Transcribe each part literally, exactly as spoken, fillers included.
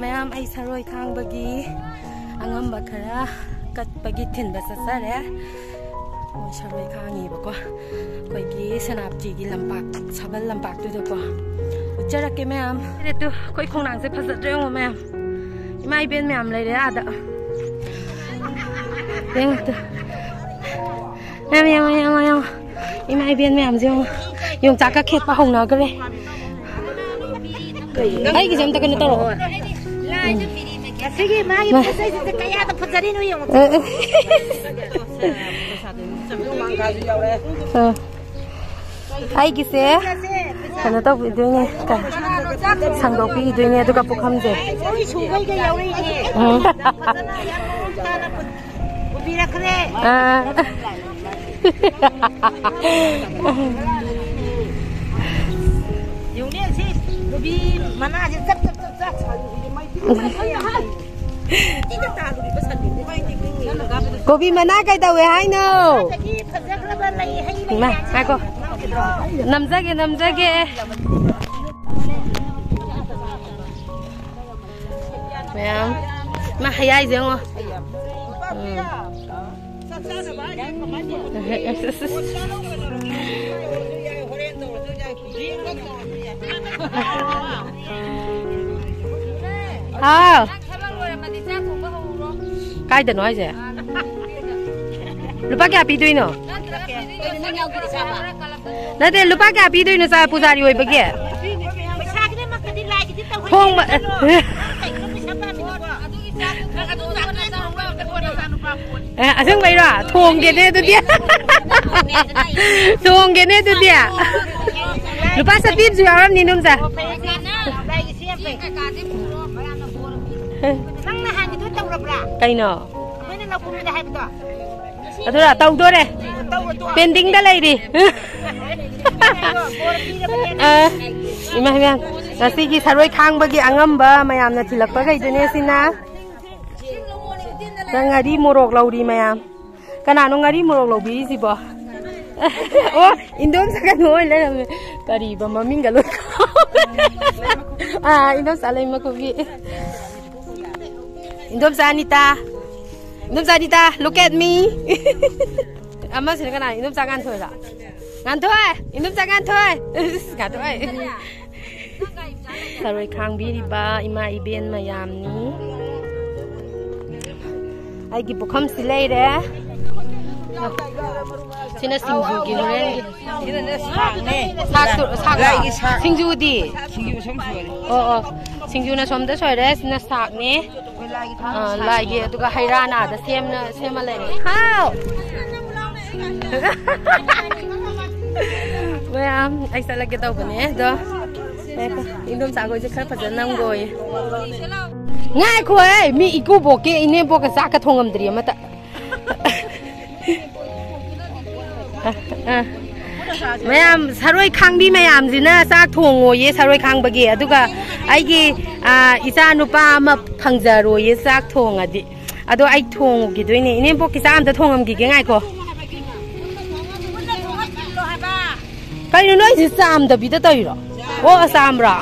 ꯃꯌꯥꯝ, ꯑꯩ ꯁꯔꯣꯏ ꯈꯥꯡꯕꯒꯤ ꯑꯉꯝꯕ ꯈꯔ ꯀꯠꯄꯒꯤ ꯊꯤꯟꯕ ꯆꯠꯆꯔꯦ꯫ ꯃꯣꯏ ꯁꯔꯣꯏ ꯈꯥꯡꯉꯤꯕꯀꯣ, ꯑꯩꯈꯣꯏꯒꯤ ꯁꯦꯅꯥꯄꯇꯤꯒꯤ ꯂꯝꯄꯥꯛ, ꯁꯥꯕꯜ ꯂꯝꯄꯥꯛꯇꯨꯗꯀꯣ꯫ ꯎꯠꯆꯔꯛꯀꯦ ꯃꯌꯥꯝ꯫ ꯑꯗꯨ ꯑꯩꯈꯣꯏ ꯈꯣꯡꯅꯥꯡꯁꯦ ꯐꯖꯗ꯭ꯔꯦ ꯌꯦꯡꯉꯣ ꯃꯌꯥꯝ, ꯏꯃꯥ ꯏꯕꯦꯟ ꯃꯌꯥꯝ ꯂꯩꯔꯦ ꯑꯥꯗ꯫ ꯌꯦꯡꯉꯣ ꯇꯨ꯫ ꯃꯌꯥꯝ ꯌꯦꯡꯉꯣ, ꯌꯦꯡꯉꯣ, ꯌꯦꯡꯉꯣ꯫ ꯏꯃꯥ ꯏꯕꯦꯟ ꯃꯌꯥꯝꯁꯦ ꯌꯦꯡꯉꯣ꯫ ꯌꯣꯡꯆꯥꯛꯀ ꯈꯦꯠꯄ ꯍꯧꯅꯈ꯭ꯔꯦ꯫ ꯑꯩꯒꯤꯁꯦ ꯑꯝꯇ ꯀꯩꯅꯣ ꯇꯧꯔꯛꯑꯣ꯫ ꯉꯁꯤꯒꯤ ꯃꯥꯒꯤ ꯄꯣꯠ ꯆꯩꯁꯤꯡꯁꯦ ꯀꯌꯥꯗ ꯐꯖꯔꯤꯅꯣ ꯌꯦꯡꯉꯣ꯫ ꯑ, ꯑ꯫ ꯑ꯫ ꯑꯩꯒꯤꯁꯦ ꯀꯩꯅꯣ ꯇꯧꯕꯤꯗꯣꯏꯅꯦ, ꯀ-, ꯁꯪꯗꯣꯛꯄꯤꯈꯤꯗꯣꯏꯅꯦ, ꯑꯗꯨꯒ ꯄꯨꯈꯝꯁꯦ꯫ ꯂꯣꯏ ꯁꯨꯡꯈꯩꯒ ꯌꯥꯎꯔꯛꯏꯅꯦ꯫ ꯎꯝ꯫ ꯐꯖꯅ ꯌꯥꯝ ꯃꯑꯣꯡ ꯇꯥꯅ ꯄꯨꯕꯤꯔꯛꯈ꯭ꯔꯦ꯫ ꯑꯥ꯫ ꯌꯦꯡꯉꯨꯅꯦ, ꯁꯤ ꯀꯣꯕꯤ ꯃꯅꯥꯁꯦ ꯆꯞ ꯆꯞ ꯆꯞ ꯆꯞ꯫ ꯀꯣꯕꯤ ꯃꯅꯥ ꯀꯩꯗꯧꯋꯦ ꯍꯥꯏꯅꯣ? ꯑꯗꯒꯤ ꯐꯖꯈ꯭ꯔꯕ ꯂꯩ, ꯍꯩ ꯂꯩ ꯏꯃꯥ, ꯃꯌꯥꯝꯁꯦ ꯉꯥꯏꯈꯣ꯫ ꯌꯦꯡꯉꯨ꯫ ꯅꯝꯖꯒꯦ, ꯅꯝꯖꯒꯦ꯫ ꯃꯌꯥꯝ꯫ ꯃꯥ ꯍꯌꯥꯏꯁꯦ ꯌꯦꯡꯉꯣ꯫ ꯎꯝ꯫ ꯍꯥꯎ꯫ ꯀꯥꯏꯗꯅꯣ ꯍꯥꯏꯁꯦ? ꯂꯨꯄꯥ ꯀꯌꯥ ꯄꯤꯗꯣꯏꯅꯣ? ꯅꯠꯇꯦ, ꯂꯨꯄꯥ ꯀꯌꯥ ꯄꯤꯗꯣꯏꯅꯣ ꯆꯥ ꯄꯨꯖꯥꯔꯤ ꯑꯣꯏꯕꯒꯤ? ꯄꯩꯁꯥꯒꯤꯗꯃꯛꯇꯗꯤ ꯂꯥꯏꯒꯤꯗꯤ ꯇꯧꯍꯩꯗꯦ꯫ ꯊꯣꯡꯕ-, ꯀꯩꯅꯣ? ꯀꯩꯅꯣ ꯄꯩꯁꯥ ꯄꯥꯝꯃꯤꯗꯨꯕꯣ? ꯑꯦ, ꯑꯁꯦꯡꯕꯩꯔꯣ? ꯊꯣꯡꯒꯦꯅꯦ ꯑꯗꯨꯗꯤ꯫ ꯊꯣꯡꯒꯦꯅꯦ ꯑꯗꯨꯗꯤ꯫ ꯂꯨꯄꯥ ꯆꯠꯄꯤ ꯑꯃꯁꯨ ꯌꯥꯎꯔꯝꯅꯤ, ꯏꯗꯣꯝꯆꯥ꯫ ꯂꯥꯏꯒꯤ ꯁꯦꯝꯕꯩ꯫ ꯅꯪ ꯅꯍꯥꯟꯒꯤꯗꯣ ꯇꯧꯔꯕ꯭ꯔꯥ? ꯀꯩꯅꯣ? ꯑꯩꯈꯣꯏꯅ ꯂꯧ ꯀꯨꯝꯃꯤꯗ ꯍꯥꯏꯕꯗꯣ? ꯑꯗꯨꯔ ꯇꯧꯗꯣꯔꯦ꯫ ꯇꯧꯔꯣ, ꯇꯣꯛꯑꯣ꯫ ꯄꯦꯟꯗꯤꯡꯗ ꯂꯩꯔꯤ꯫ ꯑ, ꯏꯃꯥ, ꯏꯃꯥ, ꯉꯁꯤꯒꯤ ꯁꯔꯣꯏ ꯈꯥꯡꯕꯒꯤ ꯑꯉꯝꯕ ꯃꯌꯥꯝꯅ ꯊꯤꯜꯂꯛꯄꯈꯩꯗꯨꯅꯦ ꯁꯤꯅ꯫ ꯅꯪ ꯉꯥꯔꯤ ꯃꯣꯔꯣꯛ ꯂꯧꯔꯤ ꯃꯌꯥꯝ꯫ ꯀꯅꯥꯅꯣ ꯉꯥꯔꯤ ꯃꯣꯔꯣꯛ ꯂꯧꯕꯤꯔꯤꯁꯤꯕꯣ? ꯑꯣ, ꯏꯟꯗꯣꯝꯆꯥ ꯀꯩꯅꯣ ꯑꯣꯏ ꯂꯩꯔꯝꯃꯦ꯫ ꯀꯔꯤꯕ ꯃꯃꯤꯡꯒ ꯂꯣꯏ ꯀꯥꯎ-, ꯑꯥ, ꯏꯟꯗꯣꯝꯆꯥ ꯂꯩꯃ ꯀꯨꯝꯕꯤ꯫ ꯏꯟꯗꯣꯝꯆꯥ Anita. ꯏꯟꯗꯣꯝꯆꯥ Anita, look at me꯫ ꯑꯃꯁꯤꯅ ꯀꯅꯥ? ꯏꯟꯗꯣꯝꯆꯥ ꯉꯥꯟꯊꯣꯏꯔꯣ? ꯉꯥꯟꯊꯣꯏ! ꯏꯟꯗꯣꯝꯆꯥ ꯉꯥꯟꯊꯣꯏ! ꯏꯁ, ꯉꯥꯟꯊꯣꯏ! ꯊꯔꯣꯏ ꯈꯥꯡꯕꯤꯔꯤꯕ ꯏꯃꯥ ꯏꯕꯦꯟ ꯃꯌꯥꯝꯅꯤ꯫ ꯑꯩꯒꯤ ꯄꯨꯈꯝꯁꯤ ꯂꯩꯔꯦ꯫ ꯁꯤꯅ ꯁꯤꯡꯖꯨꯒꯤ ꯍꯣꯔꯦꯟꯒꯤ꯫ ꯁꯤꯅꯅꯦ ꯁꯥꯛꯅꯦ꯫ ꯁꯥꯛꯇꯨ-, ꯁꯥꯛꯂꯣ? ꯂꯥꯏꯒꯤ ꯁꯥꯛ꯫ ꯁꯤꯡꯖꯨꯗꯤ? ꯁꯤꯡꯖꯨ ꯁꯨꯝ ꯁꯣꯏꯔꯦ꯫ ꯑꯣ, ꯑꯣ꯫ ꯁꯤꯡꯖꯨꯅ ꯁꯣꯝꯗ ꯁꯣꯏꯔꯦ, ꯁꯤꯅ ꯁꯥꯛꯅꯦ꯫ ꯑꯩꯈꯣꯏ ꯂꯥꯏꯒꯤ ꯊꯥꯡ ꯑꯥ, ꯁꯥꯛ꯫ ꯂꯥꯏꯒꯤ, ꯑꯗꯨꯒ ꯍꯩ ꯔꯥꯅ ꯑꯥꯗ ꯁꯦꯝꯅ-, ꯁꯦꯝꯃ ꯂꯩꯔꯦ꯫ ꯍꯥꯎ! ꯃꯌꯥꯝ, ꯑꯩ ꯆꯠꯂꯒꯦ ꯇꯧꯕꯅꯦ, ꯑꯗꯣ ꯉꯥꯏꯈꯣ, ꯏꯟꯗꯣꯝꯆꯥꯈꯣꯏꯁꯦ ꯈꯔ ꯐꯖꯅ ꯅꯝꯒꯣꯌꯦ꯫ ꯉꯥꯏꯈꯣꯍꯦ, ꯃꯤ ꯏꯀꯨꯕꯣꯛꯀ ꯏꯅꯦꯝꯕꯣꯛꯀ ꯆꯥꯛꯀ ꯊꯣꯡꯉꯝꯗ꯭ꯔꯤ ꯑꯃꯇ꯫ ꯑ, ꯑ꯫ ꯃꯌꯥꯝ, ꯁꯔꯣꯏ ꯈꯥꯡꯕꯤ ꯃꯌꯥꯝꯁꯤꯅ ꯆꯥꯛ ꯊꯣꯡꯉꯣꯌꯦ, ꯁꯔꯣꯏ ꯈꯥꯡꯕꯒꯤ꯫ ꯑꯗꯨꯒ ꯑꯩꯒꯤ, ꯑ, ꯏꯆꯥ ꯅꯨꯄꯥ ꯑꯃ ꯐꯪꯖꯔꯣꯌꯦ, ꯆꯥꯛ ꯊꯣꯡꯉꯗꯤ꯫ ꯑꯗꯣ ꯑꯩ ꯊꯣꯡꯉꯨꯈꯤꯗꯣꯏꯅꯦ꯫ ꯏꯅꯦꯝꯄꯣꯛꯀꯤ ꯆꯥꯛ ꯑꯝꯇ ꯊꯣꯡꯉꯝꯈꯤꯒꯦ, ꯉꯥꯏꯈꯣ꯫ ꯀꯩꯅꯣ ꯅꯣꯏꯁꯦ ꯆꯥꯝꯗꯕꯤꯗ ꯇꯧꯔꯤꯔꯣ? ꯑꯣ, ꯆꯥꯝꯕ꯭ꯔꯣ?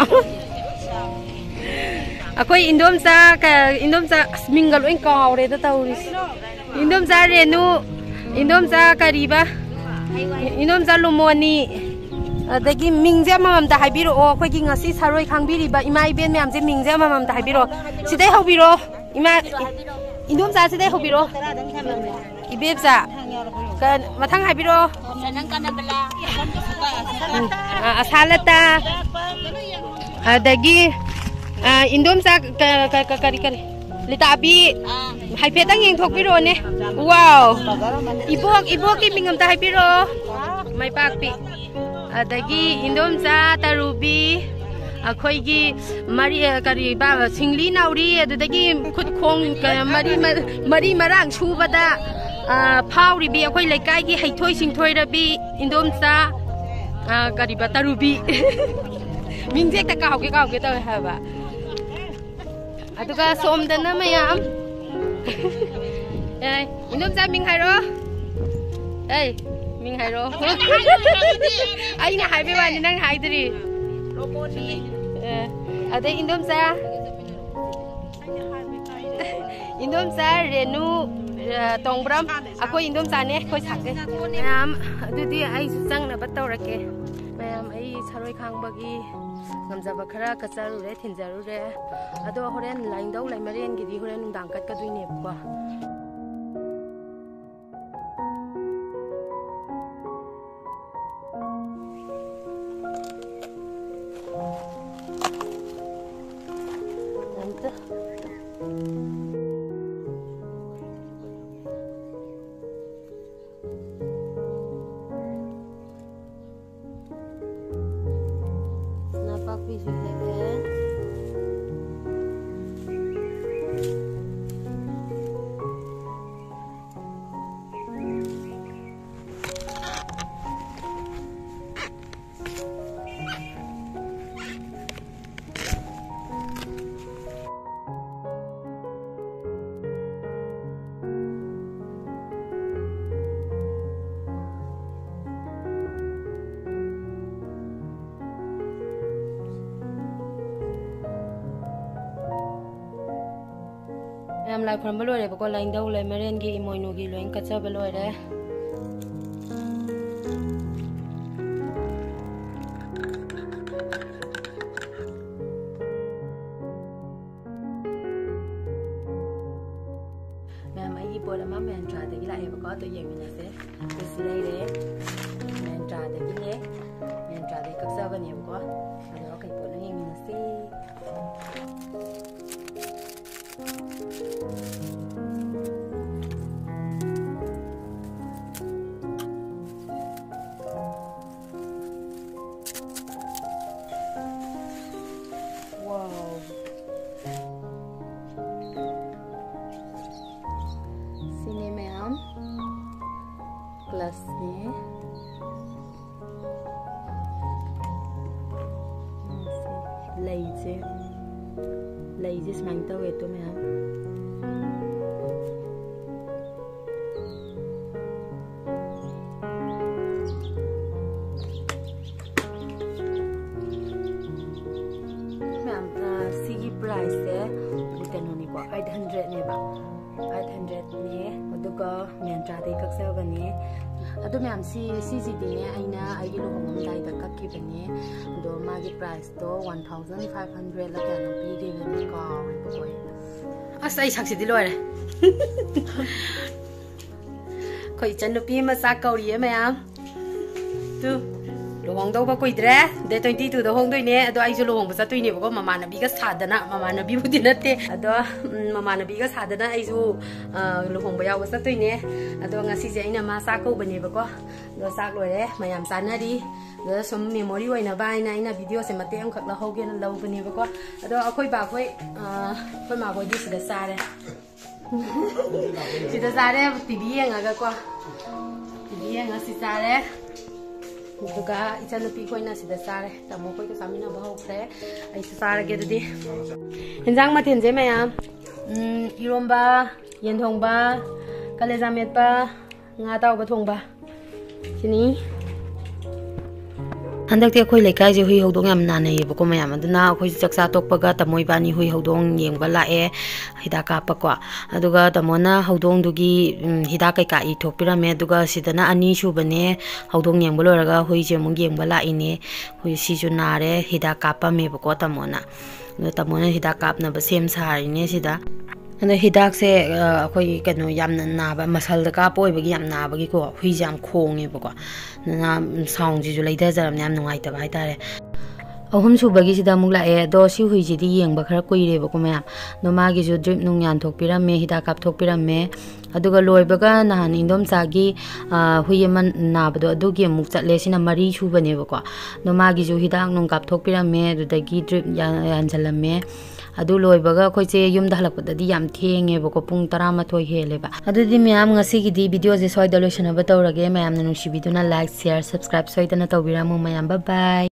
ꯑꯩꯈꯣꯏ ꯏꯟꯗꯣꯝꯆꯥ ꯀ-, ꯏꯟꯗꯣꯝꯆꯥ, ꯑꯁ, ꯃꯤꯡꯒ ꯂꯣꯏ ꯀꯥꯎꯔꯦꯗ ꯇꯧꯔꯤꯁꯦ꯫ ꯏꯟꯗꯣꯝꯆꯥ ꯔꯦꯅꯨ, ꯏꯟꯗꯣꯝꯆꯥ ꯀꯔꯤꯕ? ꯏꯟꯗꯣꯝꯆꯥ ꯂꯨꯃꯣꯅꯤ꯫ ꯑꯗꯒꯤ ꯃꯤꯡꯁꯦ ꯑꯃꯃꯝꯇ ꯍꯥꯏꯕꯤꯔꯛꯑꯣ꯫ ꯑꯩꯈꯣꯏꯒꯤ ꯉꯁꯤ ꯁꯔꯣꯏ ꯈꯥꯡꯕꯤꯔꯤꯕ ꯏꯃꯥ ꯏꯕꯦꯟ ꯃꯌꯥꯝꯁꯦ ꯃꯤꯡꯁꯦ ꯑꯃꯃꯝꯇ ꯍꯥꯏꯕꯤꯔꯛꯑꯣ꯫ ꯁꯤꯗꯩ ꯍꯧꯕꯤꯔꯣ꯫ ꯏꯃꯥ, ꯏꯟꯗꯣꯝꯆꯥ ꯁꯤꯗꯩ ꯍꯧꯕꯤꯔꯣ꯫ ꯏꯕꯦꯝꯆꯥ꯫ ꯀ-, ꯃꯊꯪ ꯍꯥꯏꯕꯤꯔꯣ꯫ ꯑ, ꯑꯁꯥꯂꯇꯥ꯫ ꯑꯗꯒꯤ, ꯑ, ꯏꯟꯗꯣꯝꯆꯥ ꯀ-, ꯀ-, ꯀ-, ꯀꯔꯤ, ꯀꯔꯤ? ꯂꯤꯇꯥꯕꯤ꯫ ꯍꯥꯏꯐꯦꯠꯇꯪ ꯌꯦꯡꯊꯣꯛꯄꯤꯔꯛꯑꯣꯅꯦ꯫ ꯋꯥꯎ꯫ ꯏꯕꯣꯛ, ꯏꯕꯣꯛꯀꯤ ꯃꯤꯡ ꯑꯝꯇ ꯍꯥꯏꯕꯤꯔꯛꯑꯣ꯫ ꯃꯥꯏꯄꯥꯛꯄꯤ꯫ ꯑꯗꯒꯤ ꯏꯟꯗꯣꯝꯆꯥ ꯇꯔꯨꯕꯤ, ꯑꯩꯈꯣꯏꯒꯤ ꯃꯔꯤ, ꯑ, ꯀꯔꯤꯕ, ꯁꯤꯡꯂꯤ ꯅꯥꯎꯔꯤ, ꯑꯗꯨꯗꯒꯤ ꯈꯨꯠ ꯈꯣꯡ, ꯀ-, ꯃꯔꯤ ꯃ-, ꯃꯔꯤ ꯃꯔꯥꯡ ꯁꯨꯕꯗ, ꯑ, ꯐꯥꯎꯔꯤꯕꯤ ꯑꯩꯈꯣꯏ ꯂꯩꯀꯥꯏꯒꯤ ꯍꯩꯊꯣꯏ ꯁꯤꯡꯊꯣꯏꯔꯕꯤ ꯏꯟꯗꯣꯝꯆꯥ, ꯑ, ꯀꯔꯤꯕ, ꯇꯔꯨꯕꯤ꯫ ꯃꯤꯡꯁꯦ ꯍꯦꯛꯇ ꯀꯥꯎꯒꯦ ꯀꯥꯎꯒꯦ ꯇꯧꯋꯦ ꯍꯥꯏꯕ꯫ ꯑꯗꯨꯒ ꯁꯣꯝꯗꯅ ꯃꯌꯥꯝ꯫ ꯑꯦ, ꯏꯟꯗꯣꯝꯆꯥ ꯃꯤꯡ ꯍꯥꯏꯔꯣ꯫ ꯑꯦ, ꯃꯤꯡ ꯍꯥꯏꯔꯣ꯫ ꯑꯩꯅ ꯍꯥꯏꯕꯩ ꯋꯥꯅꯤ, ꯅꯪ ꯍꯥꯏꯗ꯭ꯔꯤ꯫ ꯑꯦ, ꯑꯗꯩ ꯏꯟꯗꯣꯝꯆꯥ, ꯏꯟꯗꯣꯝꯆꯥ ꯔꯦꯅꯨ, ꯑ, ꯇꯣꯡꯕ꯭ꯔꯝ, ꯑꯩꯈꯣꯏ ꯏꯟꯗꯣꯝꯆꯥꯅꯦ, ꯑꯩꯈꯣꯏ ꯁꯥꯒꯩ꯫ ꯃꯌꯥꯝ, ꯑꯗꯨꯗꯤ ꯑꯩꯁꯨ ꯆꯪꯅꯕ ꯇꯧꯔꯒꯦ꯫ ꯃꯌꯥꯝ, ꯑꯩ ꯁꯔꯣꯏ ꯈꯥꯡꯕꯒꯤ ꯉꯝꯖꯕ ꯈꯔ ꯀꯠꯆꯔꯨꯔꯦ, ꯊꯤꯟꯖꯔꯨꯔꯦ꯫ ꯑꯗꯣ ꯍꯣꯔꯦꯟ ꯂꯥꯏꯅꯤꯡꯊꯧ ꯂꯩꯃꯔꯦꯟꯒꯤꯗꯤ ꯍꯣꯔꯦꯟ ꯅꯨꯡꯗꯥꯡ ꯀꯠꯀꯗꯣꯏꯅꯦꯕꯀꯣ꯫ ꯅꯄꯥꯛꯄꯤꯁꯨ ꯍꯦꯛꯑꯦ꯫ ꯃꯌꯥꯝ, ꯂꯥꯏ ꯈꯨꯔꯝꯕ ꯂꯣꯏꯔꯦꯕꯀꯣ꯫ ꯂꯥꯏꯅꯤꯡꯊꯧ ꯂꯩꯃꯔꯦꯟꯒꯤ ꯏꯃꯣꯏꯅꯨꯒꯤ ꯂꯣꯏ ꯀꯠꯆꯕ ꯂꯣꯏꯔꯦ꯫ ꯃꯌꯥꯝ, ꯑꯩꯒꯤ ꯄꯣꯠ ꯑꯃ ꯃꯦꯟꯇ꯭ꯔꯥꯗꯒꯤ ꯂꯥꯛꯑꯦꯕꯀꯣ, ꯑꯗꯨ ꯌꯦꯡꯃꯤꯟꯅꯁꯦ꯫ ꯑꯗꯨ ꯁꯤ ꯂꯩꯔꯦ, ꯃꯦꯟꯇ꯭ꯔꯥꯗꯒꯤꯅꯦ, ꯃꯦꯟꯇ꯭ꯔꯥꯗꯒꯤ ꯀꯛꯆꯕꯅꯦꯕꯀꯣ꯫ ꯑꯗꯣ ꯀꯩ ꯄꯣꯠꯅꯣ ꯌꯦꯡꯃꯤꯟꯅꯁꯦ꯫ Wow. ꯁꯤꯅꯦ ꯃꯌꯥꯝ, ꯒ꯭ꯂꯥꯁꯅꯦ꯫ ꯂꯩꯁꯦ, ꯂꯩꯁꯦ ꯁꯨꯃꯥꯏꯅ ꯇꯧꯋꯦ ꯑꯗꯣ ꯃꯌꯥꯝ꯫ ꯃꯌꯥꯝ, ꯄ꯭ꯔꯥꯏꯁꯁꯦ ꯀꯩꯅꯣꯅꯤꯀꯣ, ꯑꯩꯠ ꯍꯟꯗ꯭ꯔꯦꯠꯅꯦꯕ꯫ ꯑꯩꯠ ꯍꯟꯗ꯭ꯔꯦꯠꯅꯦ꯫ ꯑꯗꯨꯒ ꯃꯦꯟꯇ꯭ꯔꯥꯗꯩ ꯀꯛꯆꯕꯅꯦ꯫ ꯑꯗꯨ ꯃꯌꯥꯝꯁꯤ, ꯁꯤꯁꯤꯗꯤꯅꯦ, ꯑꯩꯅ ꯑꯩꯒꯤ ꯂꯨꯍꯣꯡꯉꯝꯗꯥꯏꯗ ꯀꯛꯈꯤꯕꯅꯦ꯫ ꯑꯗꯣ ꯃꯥꯒꯤ ꯄ꯭ꯔꯥꯏꯁꯇꯣ ꯋꯥꯟ ꯊꯥꯎꯖꯟ ꯐꯥꯏꯚ ꯍꯟꯗ꯭ꯔꯦꯠꯂ ꯀꯌꯥꯅꯣ ꯄꯤꯈꯤꯕꯅꯦ, ꯀꯥꯎꯔꯦꯕꯀꯣ ꯑꯩ꯫ ꯑꯁ, ꯑꯩ ꯁꯛꯁꯤꯗꯤ ꯂꯣꯏꯔꯦ꯫ ꯑꯩꯈꯣꯏ ꯏꯆꯟꯅꯨꯄꯤ ꯑꯃ ꯆꯥꯛ ꯀꯧꯔꯤꯌꯦ ꯃꯌꯥꯝ꯫ ꯇꯨ, ꯂꯨꯍꯣꯡꯗꯧꯕ ꯀꯨꯏꯗ꯭ꯔꯦ, ꯗꯦꯠ ꯇ꯭ꯋꯦꯟꯇꯤ ꯇꯨꯗ ꯍꯣꯡꯗꯣꯏꯅꯦ꯫ ꯑꯗꯣ ꯑꯩꯁꯨ ꯂꯨꯍꯣꯡꯕ ꯆꯠꯇꯣꯏꯅꯦꯕꯀꯣ, ꯃꯃꯥꯟꯅꯕꯤꯒ ꯁꯥꯗꯅ꯫ ꯃꯃꯥꯟꯅꯕꯤꯕꯨꯗꯤ ꯅꯠꯇꯦ, ꯑꯗꯣ, ꯎꯝ, ꯃꯃꯥꯟꯅꯕꯤꯒ ꯁꯥꯗꯅ ꯑꯩꯁꯨ, ꯑ, ꯂꯨꯍꯣꯡꯕ ꯌꯥꯎꯕ ꯆꯠꯇꯣꯏꯅꯦ꯫ ꯑꯗꯣ ꯉꯁꯤꯁꯦ ꯑꯩꯅ ꯃꯥ ꯆꯥꯛ ꯀꯧꯕꯅꯦꯕꯀꯣ꯫ ꯑꯗꯣ ꯆꯥꯛ ꯂꯣꯏꯔꯦ, ꯃꯌꯥꯝ ꯆꯥꯅꯔꯤ꯫ ꯑꯗꯨꯗ ꯁꯨꯝ ꯃꯦꯃꯣꯔꯤ ꯑꯣꯏꯅꯕ ꯍꯥꯏꯅ ꯑꯩꯅ ꯚꯤꯗꯤꯑꯣꯁꯦ ꯃꯇꯦꯛ ꯑꯃꯈꯛ ꯂꯧꯍꯧꯒꯦꯅ ꯂꯧꯕꯅꯦꯕꯀꯣ꯫ ꯑꯗꯣ ꯑꯩꯈꯣꯏ ꯕꯥꯈꯣꯏ, ꯑ, ꯑꯩꯈꯣꯏ ꯃꯥꯈꯣꯏꯗꯤ ꯁꯤꯗ ꯆꯥꯔꯦ꯫ ꯁꯤꯗ ꯆꯥꯔꯦ, ꯇꯤꯚꯤ ꯌꯦꯡꯉꯒꯀꯣ꯫ ꯇꯤꯚꯤ ꯌꯦꯡꯉ ꯁꯤ ꯆꯥꯔꯦ꯫ ꯑꯗꯨꯒ ꯏꯆꯟꯅꯨꯄꯤ ꯈꯣꯏꯅ ꯁꯤꯗ ꯆꯥꯔꯦ꯫ ꯇꯥꯃꯣ ꯈꯣꯏꯒ ꯆꯥꯃꯤꯟꯅꯕ ꯍꯧꯈ꯭ꯔꯦ꯫ ꯑꯩꯁꯨ ꯆꯥꯔꯒꯦ ꯑꯗꯨꯗꯤ꯫ ꯏꯟꯖꯥꯡ ꯃꯊꯦꯜꯁꯦ ꯃꯌꯥꯝ, ꯎꯝ, ꯏꯔꯣꯝꯕ, ꯌꯦꯟ ꯊꯣꯡꯕ, ꯀꯂꯦꯖꯥ ꯃꯦꯠꯄ, ꯉꯥ ꯑꯇꯥꯎꯕ ꯊꯣꯡꯕ꯫ ꯁꯤꯅꯤ꯫ ꯍꯟꯗꯛꯇꯤ ꯑꯩꯈꯣꯏ ꯂꯩꯀꯥꯏꯁꯦ ꯍꯨꯏ ꯍꯧꯗꯣꯡ ꯌꯥꯝ ꯅꯥꯅꯩꯌꯦꯕꯀꯣ ꯃꯌꯥꯝ꯫ ꯑꯗꯨꯅ ꯑꯩꯈꯣꯏꯁꯨ ꯆꯥꯛꯆꯥ ꯇꯣꯛꯄꯒ ꯇꯥꯃꯣ ꯏꯕꯥꯅꯤ ꯍꯨꯏ ꯍꯧꯗꯣꯡ ꯌꯦꯡꯕ ꯂꯥꯛꯑꯦ, ꯍꯤꯗꯥꯛ ꯀꯥꯞꯄꯀꯣ꯫ ꯑꯗꯨꯒ ꯇꯥꯃꯣꯅ ꯍꯧꯗꯣꯡꯗꯨꯒꯤ, ꯎꯝ, ꯍꯤꯗꯥꯛ ꯀꯩꯀꯥ ꯏꯊꯣꯛꯄꯤꯔꯝꯃꯦ꯫ ꯑꯗꯨꯒ ꯁꯤꯗꯅ ꯑꯅꯤ ꯁꯨꯕꯅꯦ, ꯍꯧꯗꯣꯡ ꯌꯦꯡꯕ ꯂꯣꯏꯔꯒ ꯍꯨꯏꯁꯦ ꯑꯃꯨꯛ ꯌꯦꯡꯕ ꯂꯥꯛꯏꯅꯦ꯫ ꯍꯨꯏ ꯁꯤꯁꯨ ꯅꯥꯔꯦ, ꯍꯤꯗꯥꯛ ꯀꯥꯞꯄꯝꯃꯦꯕꯀꯣ ꯇꯥꯃꯣꯅ꯫ ꯑꯗꯣ ꯇꯥꯃꯣꯅ ꯍꯤꯗꯥꯛ ꯀꯥꯞꯅꯕ ꯁꯦꯝ ꯁꯥꯔꯤꯅꯦ ꯁꯤꯗ꯫ ꯑꯗꯣ ꯍꯤꯗꯥꯛꯁꯦ, ꯑ, ꯑꯩꯈꯣꯏ ꯀꯩꯅꯣ ꯌꯥꯝꯅ ꯅꯥꯕ, ꯃꯁꯜꯗ ꯀꯥꯞꯄ ꯑꯣꯏꯕꯒꯤ ꯌꯥꯝ ꯅꯥꯕꯒꯤꯀꯣ, ꯍꯨꯏꯁꯦ ꯌꯥꯝ ꯈꯣꯡꯉꯦꯕꯀꯣ꯫ ꯑꯗꯨꯅ ꯁꯥꯎꯟꯁꯤꯁꯨ ꯂꯩꯊꯖꯔꯕꯅꯦ, ꯌꯥꯝ ꯅꯨꯡꯉꯥꯏꯇꯕ ꯍꯥꯏꯇꯥꯔꯦ꯫ ꯑꯍꯨꯝ ꯁꯨꯕꯒꯤꯁꯤꯗ ꯑꯃꯨꯛ ꯂꯥꯛꯑꯦ꯫ ꯑꯗꯣ ꯁꯤ ꯍꯨꯏꯁꯤꯗꯤ ꯌꯦꯡꯕ ꯈꯔ ꯀꯨꯏꯔꯦꯕꯀꯣ ꯃꯌꯥꯝ꯫ ꯑꯗꯣ ꯃꯥꯒꯤꯁꯨ ꯗ꯭ꯔꯤꯞ ꯅꯨꯡ ꯌꯥꯟꯊꯣꯛꯄꯤꯔꯝꯃꯦ, ꯍꯤꯗꯥꯛ ꯀꯥꯞꯊꯣꯛꯄꯤꯔꯝꯃꯦ꯫ ꯑꯗꯨꯒ ꯂꯣꯏꯕꯒ ꯅꯍꯥꯟ ꯏꯟꯗꯣꯝꯆꯥꯒꯤ, ꯑ, ꯍꯨꯏ ꯑꯃ ꯅꯥꯕꯗꯣ, ꯑꯗꯨꯒꯤ ꯑꯃꯨꯛ ꯆꯠꯂꯦ꯫ ꯁꯤꯅ ꯃꯔꯤ ꯁꯨꯕꯅꯦꯕꯀꯣ꯫ ꯑꯗꯣ ꯃꯥꯒꯤꯁꯨ ꯍꯤꯗꯥꯛ ꯅꯨꯡ ꯀꯥꯞꯊꯣꯛꯄꯤꯔꯝꯃꯦ, ꯑꯗꯨꯗꯒꯤ ꯗ꯭ꯔꯤꯞ ꯌꯥ-, ꯌꯥꯟꯁꯤꯜꯂꯝꯃꯦ꯫ ꯑꯗꯨ ꯂꯣꯏꯕꯒ ꯑꯩꯈꯣꯏꯁꯦ ꯌꯨꯝꯗ ꯍꯜꯂꯛꯄꯗꯗꯤ ꯌꯥꯝ ꯊꯦꯡꯉꯦꯕꯀꯣ, ꯄꯨꯡ ꯇꯔꯥꯃꯥꯊꯣꯏ ꯍꯦꯜꯂꯦꯕ꯫ ꯑꯗꯨꯗꯤ ꯃꯌꯥꯝ, ꯉꯁꯤꯒꯤꯗꯤ ꯚꯤꯗꯤꯑꯣꯁꯦ ꯁ꯭ꯋꯥꯏꯗ ꯂꯣꯏꯁꯤꯟꯅꯕ ꯇꯧꯔꯒꯦ꯫ ꯃꯌꯥꯝꯅ ꯅꯨꯡꯁꯤꯕꯤꯗꯨꯅ like, share, subscribe ꯁꯣꯏꯗꯅ ꯇꯧꯕꯤꯔꯝꯃꯨ ꯃꯌꯥꯝ꯫ Bye bye꯫